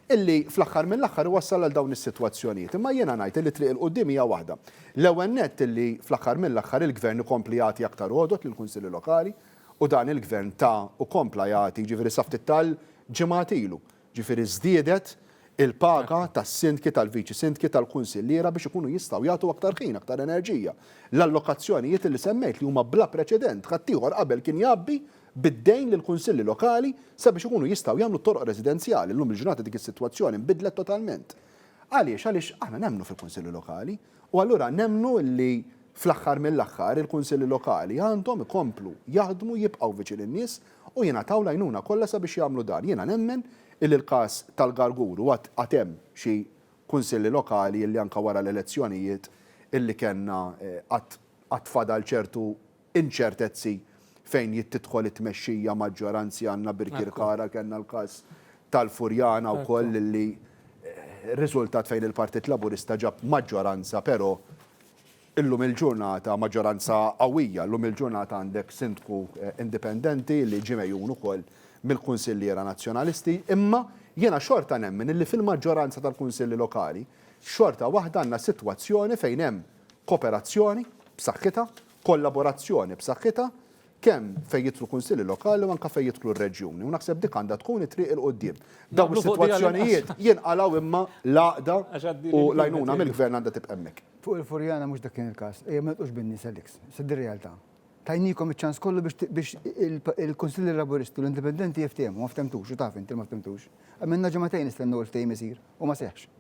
illi fl-aħħar mill-aħħar iwassal għal dawn is-sitwazzjonijiet. Imma jiena ngħid illi t-triq 'il quddiem hija waħda. L-ewwel nett illi fl-aħħar mill-aħħar il-Gvern ikompli jagħti aktar għodod lill-Kunsilli Lokali u dan il-Gvern ta u kompla jagħti, jiġifieri sa ftit tal-ġimgħat ilu, ġifieri żdiedet il-paga tas-sindki, tal-viċi sindki, tal-kunsilliera biex ikunu jistgħu jagħtu aktar ħin, aktar enerġija. L-allokazzjonijiet illi semmejt li huma bla preċedent, ħaddieħor qabel kien jgħabbi bid-dejn lill-kunsilli lokali sabiex ikunu jistgħu jagħmlu t-toroq residenzjali. Illum il-ġurnata dik is-sitwazzjoni nbidlet totalment. Għaliex? Għaliex aħna nemmnu fil-kunsilli lokali u allura nemmnu li fl-aħħar mill-aħħar il-kunsilli lokali għandhom ikomplu jaħdmu, jibqgħu viċin in-nies u jingħataw l-għajnuna kollha sabiex jagħmlu dan. Jiena nemmen illi l-każ tal-Gargur u għad għad hemm xi kunsilli lokali illi anke wara l-elezzjonijiet illi kellna għad għad fadal ċertu inċertezzi fejn tidħol it-tmexxija maġġoranzi għandna Birkirkara kellna l-każ tal-Furjana wkoll li rriżultat fejn il-Partit Laburista ġab maġġoranza però illum il-ġurnata maġġoranza qawwija llum il-ġurnata għandek sindku indipendenti li ġie megħjun ukoll mill-kunsilliera Nazzjonalisti imma jiena xorta nemmen illi fil-maġġoranza tal-kunsilli lokali xorta waħda għandna sitwazzjoni fejn hemm koperazzjoni b'saħħitha, kollaborazzjoni b'saħħitha kemm fejn jidħlu kunsilli lokali u anke fejn jidħlu r-reġjuni u naħseb dik għandha tkun it-triq 'il quddiem. Dawn is-sitwazzjonijiet jinqalgħu imma l-għaqda u l-għajnuna mill-Gvern għandha tibqa' hemmhekk. Fuq il-Furjana mhux dak kien il-każ. Ejja ma nidqux bin-nies Alex. Issa din realtà. Tajniekom iċ-ċans kollu biex il-Kunsilli Laburisti u l-Indipendenti jiftehmu, ma ftehmtux u taf inti li ma ftehmtux. Għamilna ġimagħtejn nistennew il-ftehim isir u ma seħħx.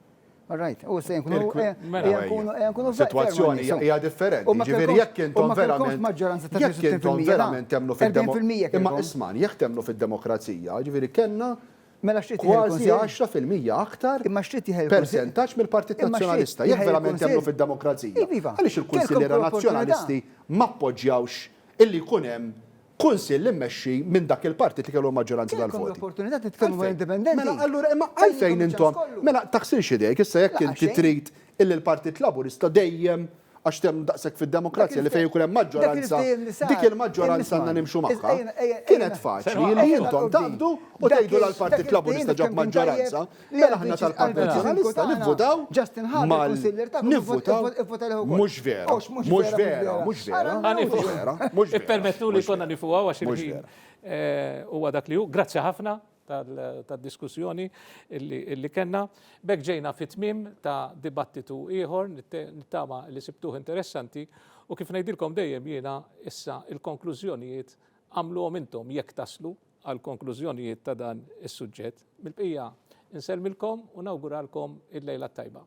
All right, u se nkunu mela, nkunu Situazzjoni hija differenti. Ġifieri jekk intom verament maġġoranza ta' jekk intom verament temmnu fid-demokrazija. Imma isman, jekk temmnu fid-demokrazija, ġifieri kellna Mela xtrid kważi 10% aktar persentaġġ mill-Partit Nazzjonalista. Jekk verament temmnu fid-demokrazija. Għaliex il-kunsilliera Nazzjonalisti ma appoġġjawx illi jkun hemm Kunsill immexxi minn dak il-partit li kellu l-maġġoranza Kellkom tal-voti. l-opportunità titkellmu Għalfejn? mal-indipendenti. Mela allura imma għalfejn Tajniekom iċ-ċans intom kollu. mela taħsilx idejk issa jekk Laqas inti xejn. trid illi l-Partit Laburista dejjem għax temmnu daqshekk fid-demokrazija li fejn ikun hemm Dak maġġoranza il-ftehim li sar, dik il-maġġoranza għandna nimxu isma' magħha. ejja- ejja- Kienet ejja- faċli ejja li ejja intom naqbdu. taqbdu u Dak tgħidu il- la l-Partit dak il-ftehim Laburista dak ġab kemm kien maġġoranza, tajjeb li mela aħna għal-viċi- tal-Partit għal-viċi Nazzjonalista tagħna, nivvutaw Justin Haber, mal il-kunsillier tagħkom, nivvutaw ivvota lih ukoll. mhux vera, Ox, mhux mhux vera, vera, mhux vera, Ħanifu. mhux vera, mhux vera. Ippermettu li mhux konna vera. nifu għax Mhux il-ħin vera. huwa dak li hu. Grazzi ħafna tad-diskussjoni illi kellna. B'hekk ġejna fi tmiem ta' dibattitu ieħor, nittama li sibtuh interessanti u kif ngħidilkom dejjem jiena issa il-konklużjonijiet agħmluhom intom jekk taslu għall-konklużjonijiet ta' dan is-suġġett. Mill-bqija insellmilkom u nawguralkom il-lejla t-tajba.